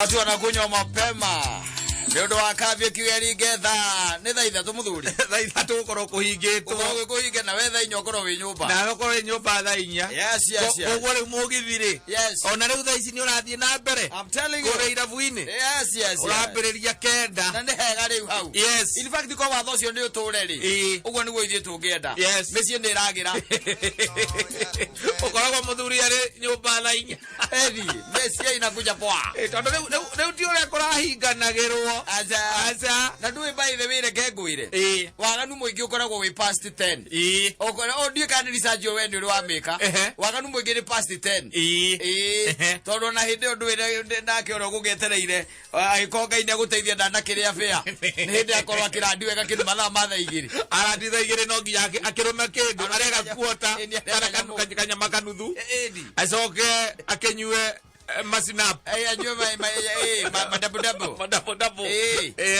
Watu wanakunywa mapema nĩ ũndũ wa kambĩ kiuge ngetha nĩ thaa 3 mũthuri. Thaa 3 gũkorwo kũhingĩtwo. Ũkorwo gwĩ kũhinge na we thaa 4 ũkorwo wĩ nyũmba. Nawe ũkorwo wĩ nyũmba thaa 4. Yes. Koguo rĩu mũgithi rĩ, ona rĩu thaa ici nĩ ũrathiĩ na mbere I'm telling you. kũrĩa irabu-inĩ. Yes. Ũrambĩrĩria 9. Na nĩ hega rĩu hau. In fact ko watho ũcio nĩ ũtũre rĩ, ũguo nĩguo ithuĩ tũngĩenda. Mĩciĩ nĩ ĩragĩra. Ũkoragwo mũthuri arĩ nyũmba thaa 4. Edi, mĩciĩ inakuja poa. Tondũ rĩu ti ũrĩa kũrahinganagĩrwo. Aca. Aca. Na ndũĩ by the way reke ngwĩre. Waganu mũingĩ ũkoragwo wĩ past 10. Ũkora o ndiũĩ kana nĩ research we nĩ ũrĩ wamĩka. Waganu mũingĩ nĩ past 10. Tondũ ona hĩndĩ ĩyo ndũĩ nake ũrĩa ũgũgĩetereire angĩkorwo Ngai nĩagũteithia ndanakĩrĩa bĩa. Nĩ hĩndĩ akorwo akĩrandi wega kĩndũ mathaa ma thaa 2. Arandi thaa 2 no nginya akĩrũme kĩndũ, Arũme arega kuota, Ĩni, arega kana kanyamũ. kanyama kanuthu. Ĩni. Acoke akĩnyue masinap. Anyue madabudabu. Madabudabu.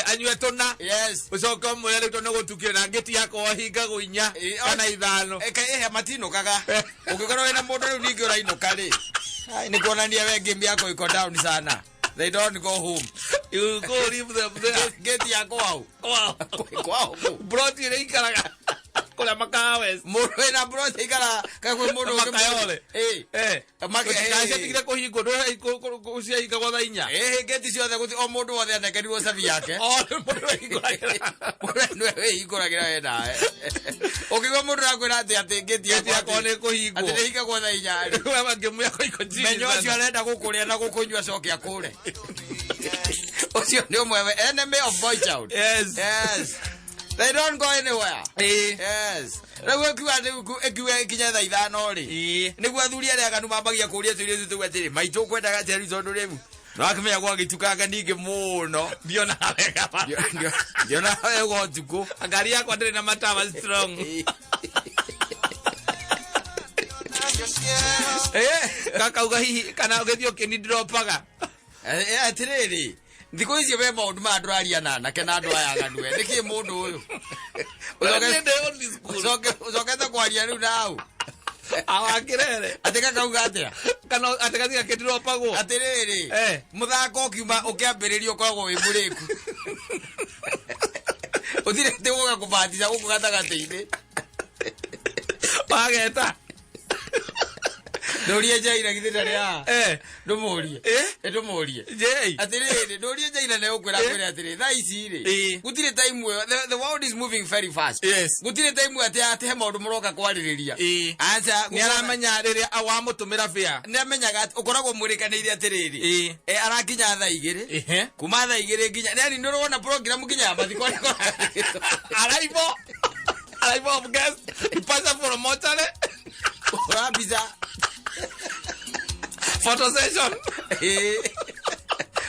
Anyue tũna. Ũcoke ũmwĩre rĩu tondũ nĩgũtukire na ngĩti yakwa hingagwo 4 kana 5. Matinũkaga. Ũngĩkorwo wĩna mũndũ rĩu ningĩ ũrainũka rĩ, ai, nĩ kuonania we game yako iko down sana. They don't go home. You go leave them there. Gate ya kwao. Kwao. Kwao. Broti ĩrĩa ikaraga kũrĩa Makawa West. Mũndũ wĩna broti ikara kwĩ mũndũ ũngĩ Makayole. Gũtikaciatigire kũhingwo, ciahingagwo thaa 4. Gate ciothe gũti, o mũndũ wothe anekerirwo cabi yake. O mũndũ wĩhingũragĩra. Mũndũ nĩwe wĩhingũragĩra we nawe. Ũngĩigua mũndũ arakwĩra atĩ gate Gate yakwa nĩ ĩkũhingwo. Atĩ nĩhingagwo thaa 4 rĩ. We wangĩmwĩra yakwa iko chini Menya ũcio sana. arenda gũkũrĩa na gũkũnyua acoke akũre. Ũcio nĩ ũmwe we enemy of boy child. Yes. They don't go anywhere. Yes. Rĩu ĩkiuga rĩu ĩkiuga ĩkinye thaa 5 rĩ. Nĩguo athuri arĩa aganu mambagia kũũria tũirĩtu tũu atĩrĩ, maitũ ũkwendaga atĩa rĩu tondũ rĩu nĩwakĩmenya gwagĩtukanga ningĩ mũno. Ndionaga wega. Ndionaga wega ũtukũ. Ngari yakwa ndĩrĩ na matawa strong. Gakauga hihi kana ũgĩthiĩ ũkĩni dropaga. Atĩrĩrĩ, thikũ ici we maũndũ maya ndũraria na anake na andũ aya aganu we. Nĩkĩ mũndũ ũyũ? Ũrathiĩ ndĩ old school. Ũcokete kwaria rĩu na hau. Awakĩrere. Atĩ gakauga atĩa? Kana atĩ gathiĩ gakĩndropagwo. Atĩrĩrĩ, mũthako ũkiuma ũkĩambĩrĩria ũkoragwo wĩ mũrĩku. Ũtirĩ atĩ woka kũbahatisha gũkũ gatagatĩ-inĩ. Wageta. Ndũrie Njaira githĩ ndarĩ haha? Ndũmũrie. Ndũmũrie. Njei. Atĩrĩrĩ, ndũrie Njaira nĩ ũkwĩra kwĩra atĩrĩ, thaa ici rĩ, gũtirĩ time ĩyo, the world is moving very fast. Gũtirĩ time atĩ he maũndũ mũroka kwarĩrĩria. Aca, Nĩ aramenya rĩrĩa wamũtũmĩra fare. Nĩ amenyaga atĩ ũkoragwo mwĩrĩkanĩire atĩrĩrĩ. Arakinya thaa 2. Kuma thaa 2 nginya, yani nĩ ũrona program nginya ya mathiko arĩa ĩkoragwo. Arrival. Arrival of guest. Departure from mortuary. Ũra mbica. Photo session.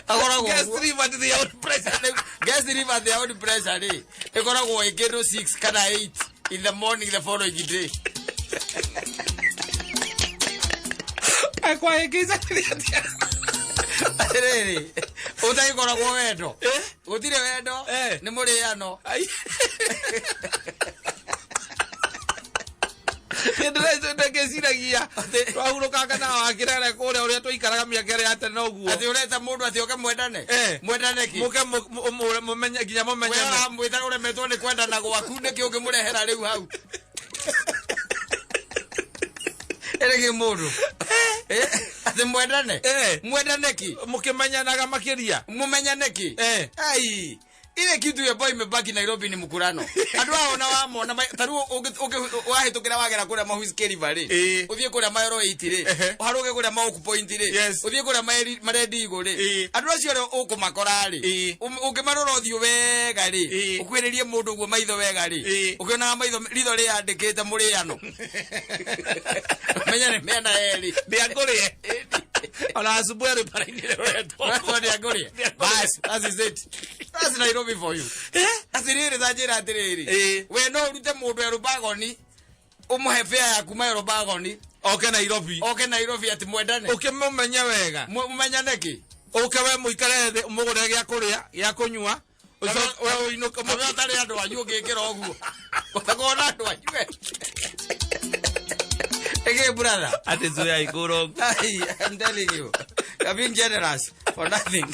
Akoragwo Guest ũguo. leave at the own pressure. Guest leave at their own pressure rĩ, ĩkoragwo ĩ kĩndũ 6 kana 8 in the morning the following day. Kwa ĩngĩca atĩa? Atĩrĩrĩ, ũtagĩkoragwo wendo. Gũtirĩ wendo, nĩ mũrĩano. Ai. Ndĩngĩciragia twahurũkanga na wakĩrere kũrĩa ũrĩa tũikaraga mĩaka ĩrĩa ya tene ũguo. Atĩ ũreta mũndũ atĩ oke mwendane? Mwendane kĩ? Mũke mũmenye nginya mũmenyane. We ũramwĩta ũremetwo nĩ kwendana gwaku nĩkĩ ũngĩmũrehera rĩu hau? Ĩrĩ kĩ mũndũ? Atĩ mwendane? Mwendane kĩ? Mũkĩmenyanaga makĩria? Mũmenyane kĩ? Ai. Ile kitu ya boy imebaki Nairobi ni mkurano. Andũ hao na wamona ta rĩu wahĩtũkĩra wagera kũrĩa Mahuiski River rĩ. Ũthiĩ kũrĩa Maero 8 rĩ. Ũharũke kũrĩa Maoku Point rĩ. Ũthiĩ kũrĩa Marendi Igũ rĩ. Andũ acio arĩa ũkũmakora rĩ. Ũngĩmarora ũthiũ wega rĩ. Ũkuhĩrĩrie mũndũ ũguo maitho wega rĩ. Ũkĩonaga maitho ritho rĩandĩkĩte mũrĩano. Menya nĩ mĩena yerĩ. Ndĩangũrĩe. Ona asubuhi arĩ bara-inĩ ĩrĩa ũretwo. Ũretwo ndĩangũrĩe. Bas, that is it. That's Nairobi for you. Atĩrĩrĩ, ta njĩra atĩrĩrĩ. We no ũrute mũndũ Elubagoni, ũmũhe fare ya kuma Elubagoni. Oke Nairobi. Oke Nairobi atĩ mwendane. Ũkĩmũmenye wega. Mũmenyane kĩ? Ũke we mũikare thĩ, ũmũgũrĩre gĩa kũrĩa, gĩa kũnyua. Ũcoke we ũinũke Mũndũ atarĩ andũ anyu ũngĩkĩra ũguo. Ũtakorwo na andũ anyu we. Ĩkĩ brother. Ati zuya ikuro. Ai, I'm telling you. You're being generous for nothing.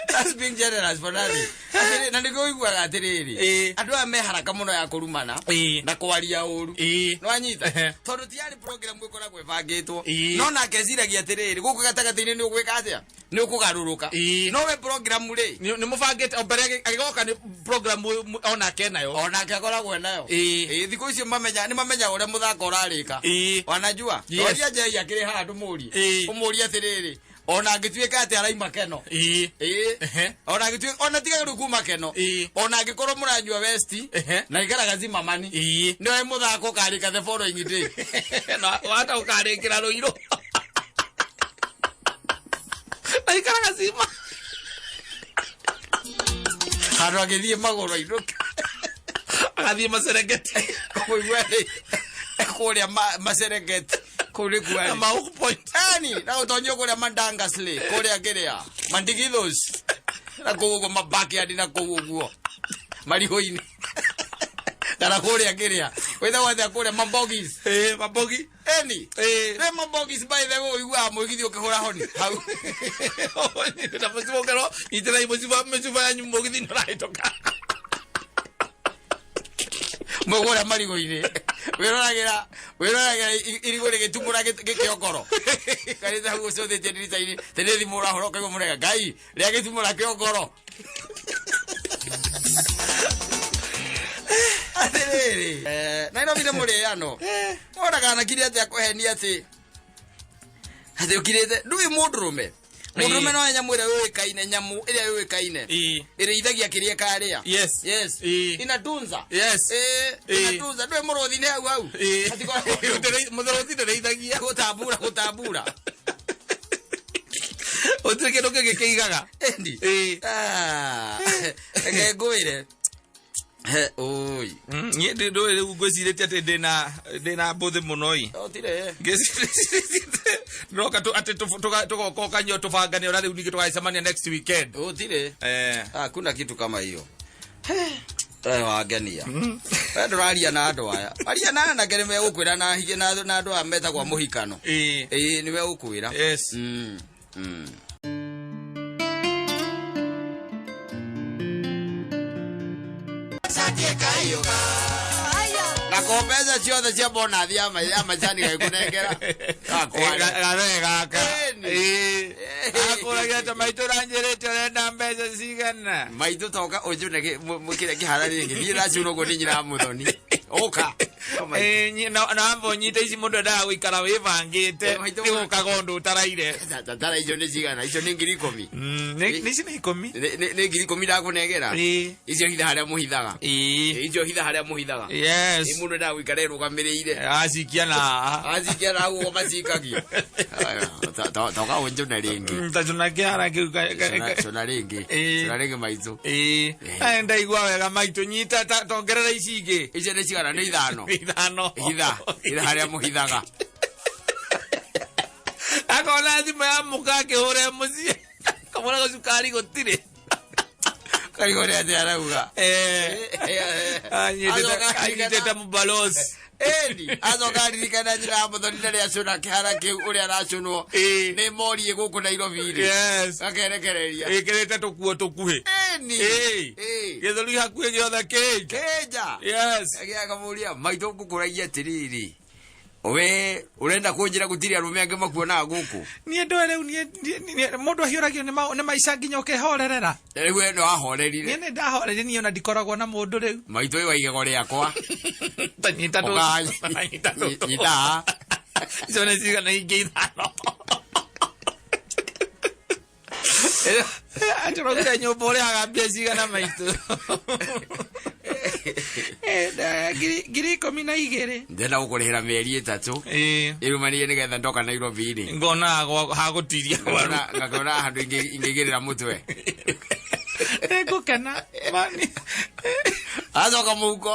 That's being generous for nothing. Atĩrĩ, na nĩguo ũiguaga atĩrĩrĩ, andũ aya me haraka mũno ya kũrumana na kwaria ũru. Nĩwanyita? Tondũ ti yarĩ program ĩkoragwo ĩbangĩtwo. No nake eciragia atĩrĩrĩ, gũkũ gatagatĩ-inĩ nĩ ũgwĩka atĩa? Nĩ ũkũgarũrũka. No we program rĩ, Nĩ mũbangĩte o mbere agĩgoka nĩ program onake nayo. Onake akoragwo nayo. Ĩĩ, thikũ icio mamenya nĩ mamenyaga ũrĩa mũthako ũrarĩka. Wanajua? Yes. Oria Njei akĩrĩ haha ndũmũrie. Ũmũrie atĩrĩrĩ, ona angĩtuĩka atĩ araima keno. Ĩĩ. Ona angĩtuĩka ona tiga rĩu kuma keno. Ona angĩkorwo mũranyua West na ikaraga Zimmerman. Nĩwe mũthako ũkarĩka the following day. Na wata ũkarĩkĩra rũirũ. Na ikaraga cima. Handũ agĩthiĩ magũrũ ainũke. Agathiĩ Maserengeti. Kũigua rĩ, kũrĩa Maserengeti. Kũu nĩkuo Na arĩ. Mauk Point. Yani, na ũtonyio kũrĩa Mandangasle, kũrĩa kĩrĩa, Mandigithos. Na kũu ũguo mabackyard na kũu ũguo. Marigũ-inĩ. Kana kũrĩa kĩrĩa. Wĩtagwo atĩa kũrĩa Mambogis. Ĩĩ, Mambogi. Eni. Ĩĩ. Rĩ Mambogis by the way ũiguaga mũgithi ũkĩhũra honi. Hau. Na mũciba ũkerwo, nyitĩrai mũciba, mĩciba yanyu mũgithi nĩ ũrahĩtũka. Mũgũra marigũ-inĩ. Wĩroragĩra, wĩroragĩra irigũ rĩgĩtumũra gĩkĩongoro. Karĩte hau ũcũthĩtie ndirica-inĩ, tene thimũ ũrahũra ũkaigua mũrega, Ngai, rĩa gĩtumũra kĩongoro. Atĩrĩrĩ, Nairobi nĩ mũrĩano. Wonaga anakire atĩa kũhenia atĩ atĩ ũkirĩte ndũĩ mũndũrũme. Mũndũrũme no nyamũ ĩrĩa yũĩkaine, nyamũ ĩrĩa yũĩkaine. Ĩrĩithagia kĩrĩa ĩkarĩa. Yes. Yes. Inatunza. Yes. Inatunza. Ndũĩ mũrũthi nĩ hau hau. Hatikoragwo ũndũ. Mũrũthi ndĩrĩithagia. Gũtambura, gũtambura. Gũtirĩ kĩndũ kĩngĩ kĩigaga. Endi. Reke ngwĩre. He, oi. Niĩ ndũĩ rĩu ngwĩcirĩtie atĩ ndĩna mbũthĩ mũno ĩ. Ũtirĩ. Ngĩcirĩtie ndĩroka atĩ tũgoka ũkanyua tũbangane ũrĩa rĩu ningĩ tũgacemania next weekend. Ũtirĩ. Hakuna kitu kama hiyo. Wangenia. We ndũraria na andũ aya. Aria na anake nĩ megũkwĩra na hige na andũ aya metagwo mũhikano. Ĩĩ, nĩ megũkwĩra. Yes. Na ko mbeca ciothe cia bonathi ya macani gagĩkũnengera. Gathee gaka. Ĩni. Ĩĩ. Akũragia ta maitũ ũranjĩrĩte ũrenda mbeca cigana. Maitũ toka ũnjune kĩrĩa kĩhara rĩngĩ. Thiĩ racuna ũguo nĩ nyina mũthoni. Ũka. Ĩĩ, na amba ũnyite ici mũndũ endaga gũikara wĩbangĩte. Maitũ Nĩ gũkaga ũndũ ũtaraire. Tara icio nĩ cigana? Icio nĩ ngiri ikũmi. Nĩ ici nĩ ikũmi. Nĩ ngiri ikũmi ndakũnengera? Ĩĩ. Icio hitha harĩa mũhithaga. Ĩĩ. Icio hitha harĩa mũhithaga. Yes. Ĩ, mũndũ endaga gũikara ĩrũgamĩrĩire. Acikia na haha. Acikia na hau ũguo macikagia. Toka ũnjũne rĩngĩ. Ta cũna kĩara kĩu Cũna rĩngĩ. Ĩĩ. Cũna rĩngĩ maitũ. Ĩĩ. Ndaigua wega maitũ, nyita tongerera ici ingĩ. Icio nĩ cigana? Nĩ ithano. Ithano. Hitha. Hitha harĩa mũhithaga. Akona thimũ ya mũka akĩhũra mũciĩ. Kamũra gacukari gũtirĩ. Karigũ nĩ atĩa arauga? Anyitĩte mũbalozi. Ĩni, acoka aririkana nyina ya mũthoni rĩrĩa acũna kĩhara kĩu ũrĩa aracũnwo. Nĩ morie gũkũ Nairobi rĩ. Yes. Akerekereria. Ĩkĩrĩte tũkuo tũkuhĩ. Ĩni. Ĩĩ. Gĩthũri hakuhĩ gĩothe kĩnja. Kĩnja. Yes. Akamũria, maitũ ngũkũragia atĩrĩrĩ. We ũrenda kũnjĩra gũtirĩ arũme angĩ makuonaga gũkũ? Niĩ ndũĩ rĩu, niĩ, mũndũ ahiũragio nĩ maica nginya ũkehorerera. Rĩu we nĩ wahorerire. Niĩ nĩ ndahorerire, niĩ ona ndikoragwo na mũndũ rĩu. Maitũ ĩ wa igego rĩakwa. Ta nyita tũ. Ũka- Nyita tũ. Nyita haha. Icio nĩ cigana ingĩ ithano. Atũrogire nyũmba ũrĩhaga mbia cigana maitũ. Ngiri ikũmi na igĩrĩ. Ndĩrenda gũkũrĩhĩra mĩeri ĩtatũ. Ĩrũmanĩrie nĩgetha ndoka Nairobi rĩ. Ngona hagũtiria waru. Ngakĩona handũ ingĩigĩrĩra mũtwe. Nĩngũkena. Mani. Acoka mũhuko.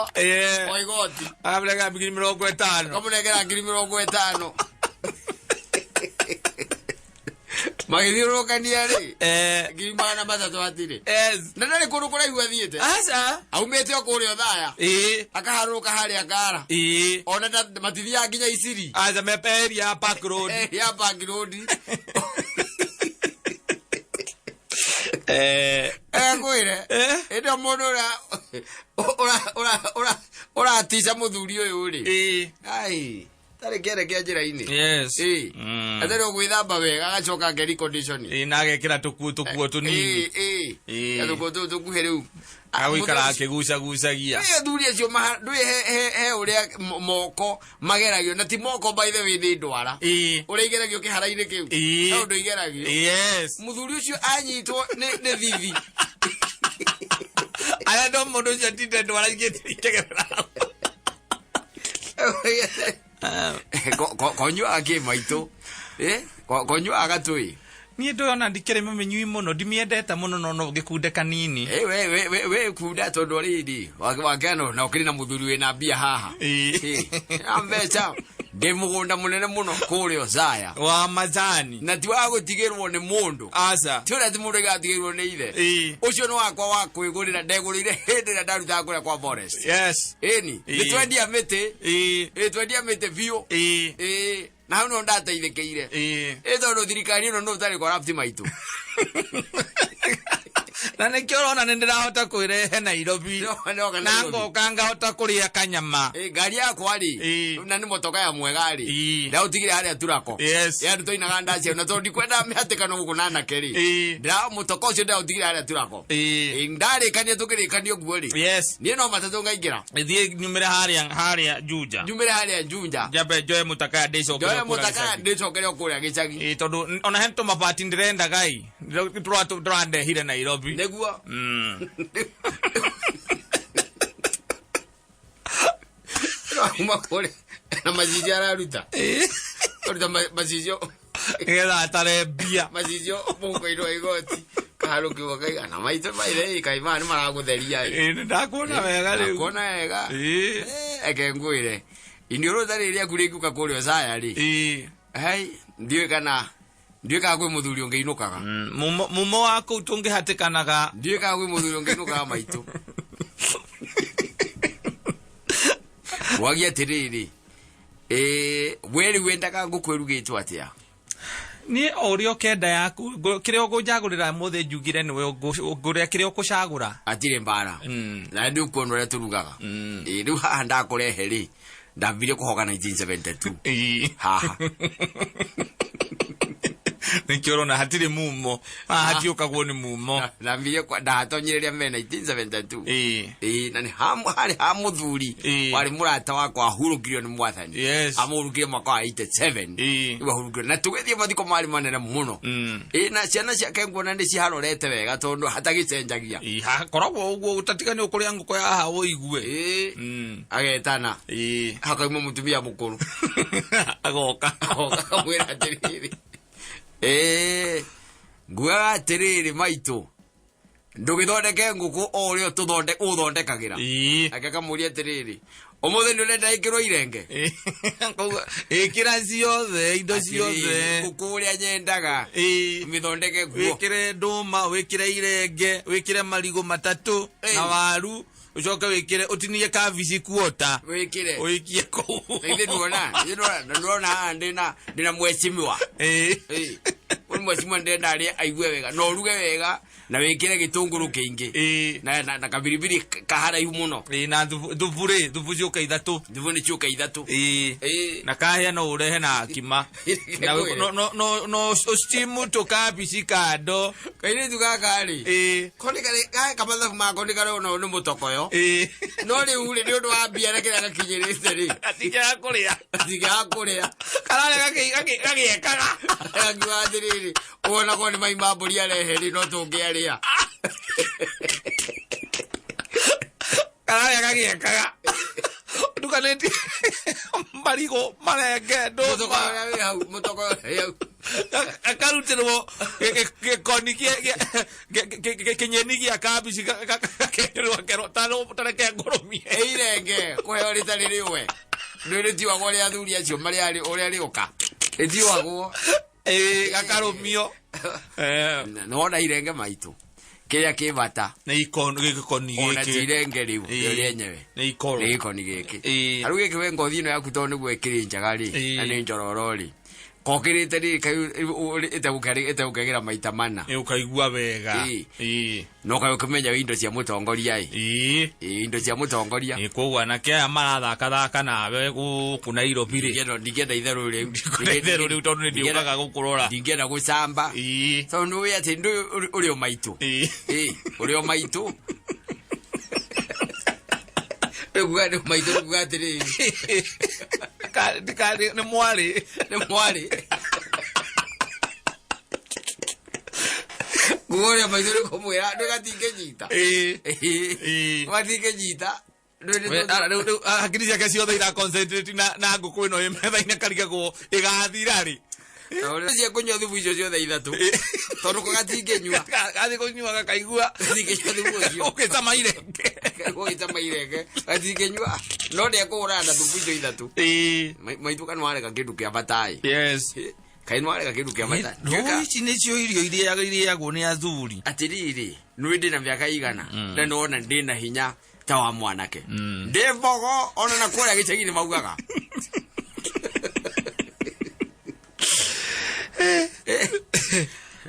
O igoti. Akamũnengera ngiri mĩrongo ĩtano. Akamũnengera ngiri mĩrongo ĩtano. Magĩthiũrũrũkania rĩ. Eh. 300,000 hatirĩ. Yes. Na ndarĩ kũndũ kũraihu athiĩte. Aca. Aumĩte o kũrĩa Othaya. Ĩĩ. Akaharũrũka harĩa Ngara. Ĩĩ. Ona matithiaga nginya Isiri. Aca me area ya Park Road. Ya Park Road. Eh. Ekwĩre. Eh. Ĩndĩ o mũndũ ũrĩa ũratica mũthuri ũyũ rĩ. Ĩĩ. Ai. Tarĩ kĩerekea njĩra-inĩ. Yes. Ĩĩ. Mm. Atarĩ ũgwĩthamba wega agacoka akeri condition. Ĩĩ na agekĩra tũkuo tũkuo tũnini. Ĩĩ, ĩĩ. Ĩĩ. Gatũkuo tũu tũkuhĩ rĩu. Agũikara akĩgucagucagia. Ndũĩ athuri acio ndũĩ he ũrĩa moko mageragio na ti moko by the way nĩ ndwara. Ĩĩ. Ũrĩa igeragio kĩhara-inĩ kĩu. Ĩĩ. He ũndũ igeragio. Yes. Mũthuri ũcio anyitwo nĩ thithi. Arĩa ndo mũndũ ũcio atinde ndwara ikĩgerera hau. Konyuaga kĩ maitũ. Konyuaga gatũĩ. Niĩ ndũĩ ona ndikĩrĩ mũmĩnyui mũno, ndimĩendete mũno no no ngĩkunde kanini. We we we kunda tondũ rĩrĩ wakeno na ũkĩrĩ na mũthuri wĩna mbia haha. Ĩĩ. Na mbeca ndĩ mũgũnda mũnene mũno kũrĩa Othaya. Wa majani. Na ti wa gũtigĩrwo nĩ mũndũ. Aca. Ti ũrĩa ti mũndũ igatigĩrwo nĩ ithe. Ĩĩ. Ũcio nĩ wakwa wa kwĩgũrĩra ndegũrĩire hĩndĩ ĩrĩa ndarutaga kũrĩa kwa forest. Yes. Ĩni Ĩĩ. nĩ twendia mĩtĩ. Ĩĩ. Ĩĩ twendia mĩtĩ biũ. Ĩĩ. Ĩĩ na hau no ndateithĩkĩire. Ĩĩ. Ĩĩ tondũ thirikari ĩno nũ ũtarĩ corrupt maitũ. Na nĩkĩo ũrona nĩ ndĩrahota kwĩrehe Nairobi. Ndoka Na Nairobi. ngoka ngahota kũrĩa kanyama. Ĩĩ ngari yakwa rĩ Ĩĩ. na nĩ motoka ya mwega rĩ Ĩĩ. ndaũtigire harĩa Turako. Yes. Ĩ andũ twainaga ndacia na tondũ ndikwenda mĩhatĩkano gũkũ na anake rĩ. Ĩĩ. Ndĩra mũtoka ũcio ndĩraũtigire harĩa Turako. Ĩĩ. Ĩĩ ndarĩkania tũkĩrĩkania ũguo rĩ. Yes. Niĩ no matatũ ngaingĩra. Thiĩ nyumĩre harĩa Juja. Njumĩre harĩa Juja. Njambe njoe mũtakaya ndĩcokere Njoe kũrĩa mũtakaya gĩcagi. ndĩcokere o kũrĩa gĩcagi. Ĩĩ tondũ ona he tũmabati ndĩrendaga ĩ. Tũrandehire Nairobi. Nĩguo. Uma kũrĩa na macicio araruta. Aruta macicio. Nĩgetha atare mbia. Macicio mũhuko-inĩ wa igoti. Kaharũkĩrwo kaigana maitũ maithe kaĩ maya nĩ maragũtheria ĩ. Ĩĩ nĩndakuona wega rĩu. Ndakuona wega. Ĩĩ. Eke ngwĩre. Iniũrũ rĩtarĩ rĩaku rĩngĩũka kũrĩa Othaya rĩ. Ĩĩ. Hai ndiũĩ kana ndiũĩ kana kwĩ mũthuri ũngĩ inũkaga. Mumo wa kũu tũngĩhatĩkanaga. Ndiũĩ kana kwĩ mũthuri ũngĩ inũkaga maitũ. Wagia atĩrĩrĩ. We rĩu wendaga ngũkũ ĩrugĩtwo atĩa? Niĩ o ũrĩa ũkenda yaku, kĩrĩa ũkũnjagũrĩra mũthĩ njugire nĩwe ngũrĩa kĩrĩa ũkũcagũra. Hatirĩ mbara. Na nĩ ũkuona ũrĩa tũrugaga. Ĩĩ rĩu haha ndakũrehe rĩ, ndambire kũhoga 1972. Ĩĩ. Haha. Nĩkĩo ũrona hatirĩ mumo. Haha hatiũkagwo nĩ mumo. Ndambire ndatonyire rĩa mbere 1972. Ĩĩ. Ĩĩ na nĩ harĩ ha mũthuri Ĩĩ. warĩ mũrata wakwa ahurũkirio nĩ mwathani. Yes. Amũhurũkire mwaka wa 87. Ĩĩ. Rĩu ahurũkirio. Na tũgĩthiĩ mathiko marĩ manene mũno. Ĩĩ na ciana ciake nguona nĩ ciharorete wega tondũ hatagĩcenjagia. Ĩĩ hakoragwo ũguo ũtatiga nĩ ũkũrĩa ngũkũ ya haha ũigue. Ĩĩ. Agetana. Ĩĩ. Hakauma mũtumia mũkũrũ. Agoka. Agoka akamwĩra atĩrĩrĩ. Ngugaga atĩrĩrĩ maitũ. Ndũgĩthondeke ngũkũ o ũrĩa ũthondekagĩra. Ĩĩ. Nake akamũria atĩrĩrĩ. Ũmũthĩ nĩ ũrenda ĩkĩrwo irenge? Koguo, ĩkĩra ciothe, indo ciothe. Ngũkũ ũrĩa nyendaga. Ĩĩ. Mĩthondeke guo. Wĩkĩre ndũma, wĩkĩre irenge, wĩkĩre marigũ matatũ na waru, ũcoke wĩkĩre ũtinie kabici kuota. Wĩkĩre. Ũikie kũu. Na ithuĩ nduona, ithuĩ nduona, nduona haha ndĩna mheshimiwa. Ĩĩ. Ĩĩ. Ũyũ mheshimiwa ndĩrenda arĩe aigue wega, na ũruge wega, na wĩkĩre gĩtũngũrũ kĩingĩ. Ĩĩ. Na kabiribiri kaharaihu mũno. Ĩĩ, na thubu rĩ, thubu ciũka ithatũ. Thubu nĩ ciũka ithatũ. Ĩĩ. Ĩĩ. Na kahĩa no ũrehe na kima. Na no ũstimu tũkabici kando. Kairĩtu gaka rĩ. Ĩĩ. Ko nĩ karĩ, kamathabu mako nĩ karĩ ona nĩ mũtokoyo. Ĩĩ. No rĩu rĩ, nĩ ũndũ wa mbia na kĩrĩa gakinyĩrĩte rĩ. Gatingĩaga kũrĩa. Gatingĩaga kũrĩa. Kararĩa gagĩekaga. Gakiuga atĩrĩrĩ, wona korwo nĩ mai ma mbũri arehe rĩ, no tũngĩarĩa. Kararĩa gagĩekaga. Ndukanĩtie marigũ, marenge, ndũma. Mũtokoyo ũrĩa wĩ hau, mũtokoyo ũrĩa wĩ hau. Akarutĩrwo gĩkoni kĩnyeni gĩa kabici gakerwo kerwo tareke ngũrũmie. Ĩ irenge kũheo rĩtarĩ rĩũe. Nĩ rĩtiwagwo rĩa athuri acio marĩa ũrĩa rĩũka. Rĩtiwagwo. Ĩ gakarũmio. Nĩwona irenge maitũ kĩrĩa kĩ bata Nĩ ikoni gĩkoni ona ti gĩkĩ. irenge rĩu Ĩĩ. rĩo rĩenyewe Nĩ ikoro. nĩ gĩkoni gĩkĩ. Ĩĩ. Rĩu gĩkĩ we ngothi ĩno yaku tondũ nĩguo ĩkĩrĩ njega rĩ, Ĩĩ. na nĩ njororo rĩ, kokĩrĩte rĩ ĩtegũkĩagĩra maita mana. Nĩ ũkaigua wega. Ĩĩ. Ĩĩ. No kaĩ ũkĩmenya indo cia mũtongoria ĩ. Ĩĩ. Ĩĩ, indo cia mũtongoria. Ĩ, koguo anake aya marathakathaka nawe gũkũ Nairobi rĩ, Ndingĩenda itherũ rĩu. Ndingĩenda itherũ rĩu tondũ nĩ ndiũkaga gũkũrora. Ndingĩenda gũcamba. Ĩĩ. Tondũ nĩũĩ atĩ ndũ ũrĩ o maitũ. Ĩĩ. Ĩĩ, ũrĩ o maitũ. Rĩu kuga nĩ maitũ nĩ kuga atĩrĩrĩ. Nĩ mwarĩ. Nĩ mwarĩ. Kuga ũrĩa maitũ nĩ kũmwĩra ndũ gatingĩnyita. Ĩĩ. Ĩĩ. Ĩĩ. Gatingĩnyita. We, rĩu hakiri ciake ciothe ira concentrate na ngũkũ ĩno ĩ metha-inĩ karigagwo ĩgathira rĩ. Cia kũnyua thubu icio ciothe ithatũ. Tondũ ko gatingĩnyua. Gathiĩ kũnyua gakaigua. Gatingĩnyua thubu ũcio. Ũgĩcama irenge. Gũgĩcama irenge. Gatingĩnyua. No nĩekũhũrana na thubu icio ithatũ. Ĩĩ. Maitũ kana warega kĩndũ kĩa bata ĩ. Yes. Kaĩ nĩwarega kĩndũ kĩa bata. No ici nĩcio irio iria irĩagwo nĩ athuri. Atĩrĩrĩ, nĩ ndĩna mĩaka igana na nĩwona ndĩna hinya ta wa mwanake. Ndĩ mbogo ona na kũrĩa gĩcagi-inĩ maugaga.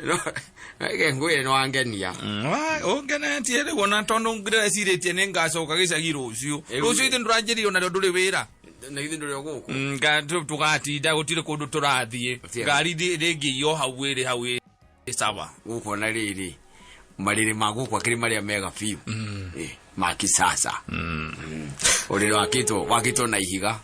No, reke ngwĩre nĩwangenia. Ũngenetie rĩu ona tondũ ndĩrecirĩtie nĩ ngacoka gĩcagi rũciũ. Ĩu. Rũciũ ithe ndũranjĩrire ona rĩo ndũrĩ wĩra. Na githĩ ndũrĩ o gũkũ? Tũgatinda gũtirĩ kũndũ tũrathiĩ. Gũtirĩ. Ngari rĩngĩ o hau ĩrĩ hau ĩ sawa. Gũkũ ona rĩrĩ marĩrĩ ma gũkũ akĩrĩ marĩa mega biũ. Ma kisasa. Ũrĩrĩ wakĩtwo na ihiga.